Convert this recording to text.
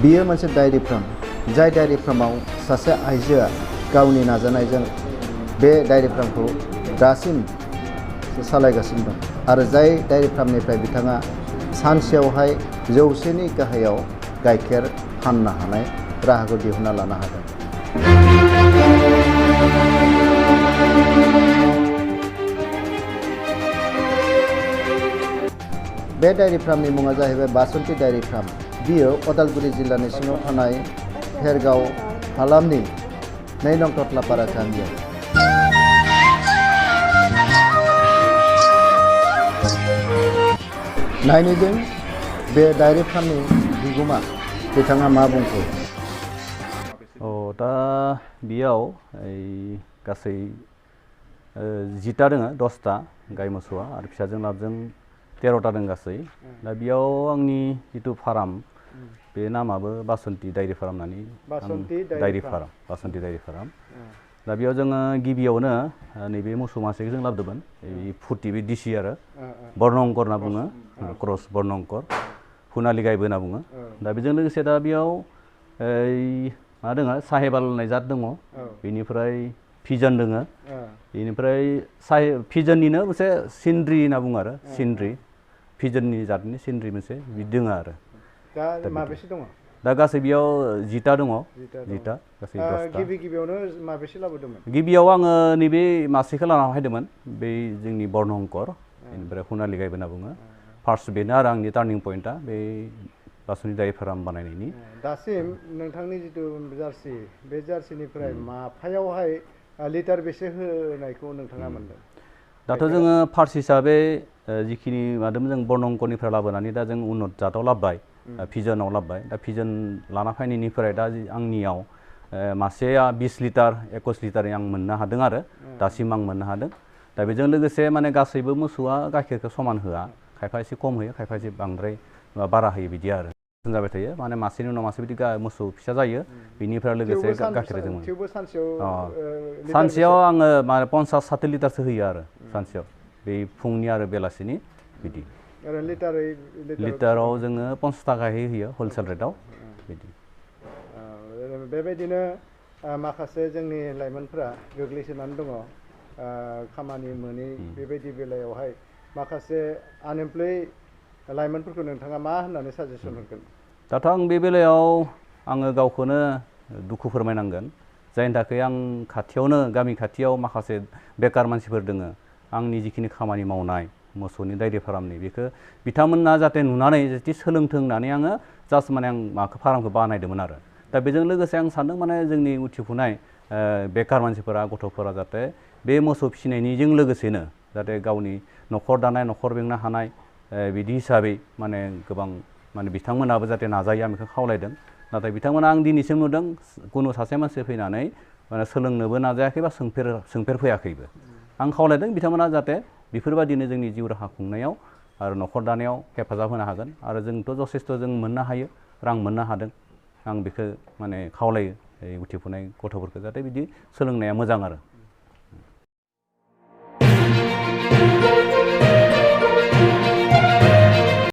बियो मोनसे diary farm जाय डायरी फार्माव सासे आइजोआ गावनि नाजानायजों बे डायरी फार्मखौ दासिम सालायगासिनो दं आरो जाय डायरी फार्मनिफ्राय बिथाङा सानसेयावहाय 100नि गाहायाव गाइखेर फाननो हानाय राहाखौ दिहुनना लानो हादों। बे डायरी फार्मनि मुङा जाहैबाय बासन्ती डायरी फार्म। बियो अदालगुरि जिल्लानि सिङाव थानाय भेरगाव हालामनि 2 नं टटलापारा गामियाव। नायनोजों बे डायरी फार्मनि बिगोमा बिथाङा मा बुंखो? दा बेयाव गासै 10टा दङ, 10टा गाय मोसौआ आरो फिसाजों लाबजों 13टा दं गासै। दा बेयाव आंनि जिथु फार्म बे नामाबो बासन्ती डायरी फार्म होननानै बासन्ती डायरी फार्म। दा बेयाव जोङो गिबियावनो नैबे मोसौ मासेखौ जों लाबोदोंमोन, फुटि बे डिसि आरो बर्नंकर होनना बुङो, क्रस बर्नंकर, हुनालि गायबो होनना बुङो। दा बेजों लोगोसे दा बेयाव मा दङ, साहेबाल होननाय जात दङ, बेनिफ्राय फिजन दङ, बेनिफ्राय फिजननिनो मोनसे सिन्द्रि होनना बुङो आरो सिन्द्रि, फिजननि जातनि सिन्द्रि मोनसे बिदि दङ आरो। दा माबेसे दङ? दा गासै बेयाव 10टा दङ, 10टा गासै 10टा। गिबियावनो माबेसे लाबोदोंमोन? गिबियाव आङो नैबे मासेखौ लाना फैदोंमोन, बै जोंनि बर्नंकर, बेनिफ्राय हुनालि गायबो होनना बुङो। फार्स्ट बेनो आरो आंनि टार्निं पइन्टआ बे बासन्ती डायरी फार्म बानायनायनि। दासिम नोंथांनि जिथु जार्सि, बे जार्सिनिफ्राय माफायावहाय लिटार बेसे होनायखौ नोंथाङा मोनदों? दाथ' जोङो फार्स्ट हिसाबै जिखिनि मादोंमोन जों बर्नंकरनिफ्राय लाबोनानै दा जों उन्नत जातआव लाबोबाय, फिजनाव लाबोबाय। दा फिजन लाना फैनायनिफ्राय दा आंनियाव मासेया 20 लिटार 21 लिटार आं मोननो हादों आरो दासिम आं मोननो हादों। दा बेजों लोगोसे माने गासैबो मोसौआ गाइखेरखौ समान होआ, खायफा एसे खम होयो, खायफा एसे बांद्राय बारा होयो बिदि आरो जाबाय थायो। माने मासेनि उनाव मासे बिदि मोसौ फिसा जायो, बिनिफ्राय लोगोसे गाइखेर जों मोनो। सानसेयाव आङो माने 50-60 लिटारसो होयो आरो सानसेयाव, बे फुंनि आरो बेलासिनि बिदि। लिटाराव जोङो 50 थाखायै होयो हलसेल रेटआव बिदि। बेबायदिनो माखासे जोंनि लाइमोनफोरा गोग्लैसोनानै दङ, खामानि मोनै बेबायदि बेलायावहाय माखासे आनएमप्लय लाइमोनफोरखौ नोंथाङा मा होननानै साजेसन होगोन? दाथ' आं बे बेलायाव आङो गावखौनो दुखु फोरमायनांगोन, जायनि थाखाय आं खाथियावनो गामि खाथियाव माखासे बेकार मानसिफोर दङ। आंनि जिखिनि खामानि मावनाय मोसौनि डायरी फार्मनि बेखौ बिथांमोना जाहाथे नुनानै जुदि सोलोंथों होननानै आङो जास्ट माने आं माखौ फार्मखौ बानायदोंमोन आरो। दा बेजों लोगोसे आं सानदों माने जोंनि उथिफुनाय बेकार मानसिफोरा, गथ'फोरा जाहाथे बे मोसौ फिसिनायनिजों लोगोसेनो जाहाथे गावनि न'खर दानाय, न'खर बेंनो हानाय बिदि हिसाबै माने गोबां माने बिथांमोनाबो जाहाथे नाजायो आं बेखौ खावलायदों। नाथाय बिथांमोना आं दिनैसिम नुदों कुनु सासे मानसि फैनानै माने सोलोंनोबो नाजायाखै बा सोंफेरफैयाखैबो। आं खावलायदों बिथांमोना जाहाथे बेफोरबायदिनो जोंनि जिउ राहा खुंनायाव आरो न'खर दानायाव हेफाजाब होनो हागोन आरो जोंथ' जथेस्थ' जों मोननो हायो, रां मोननो हादों। आं बेखौ माने खावलायो उथिफुनाय गथ'फोरखौ जाहाथे बिदि सोलोंनाया मोजां आरो।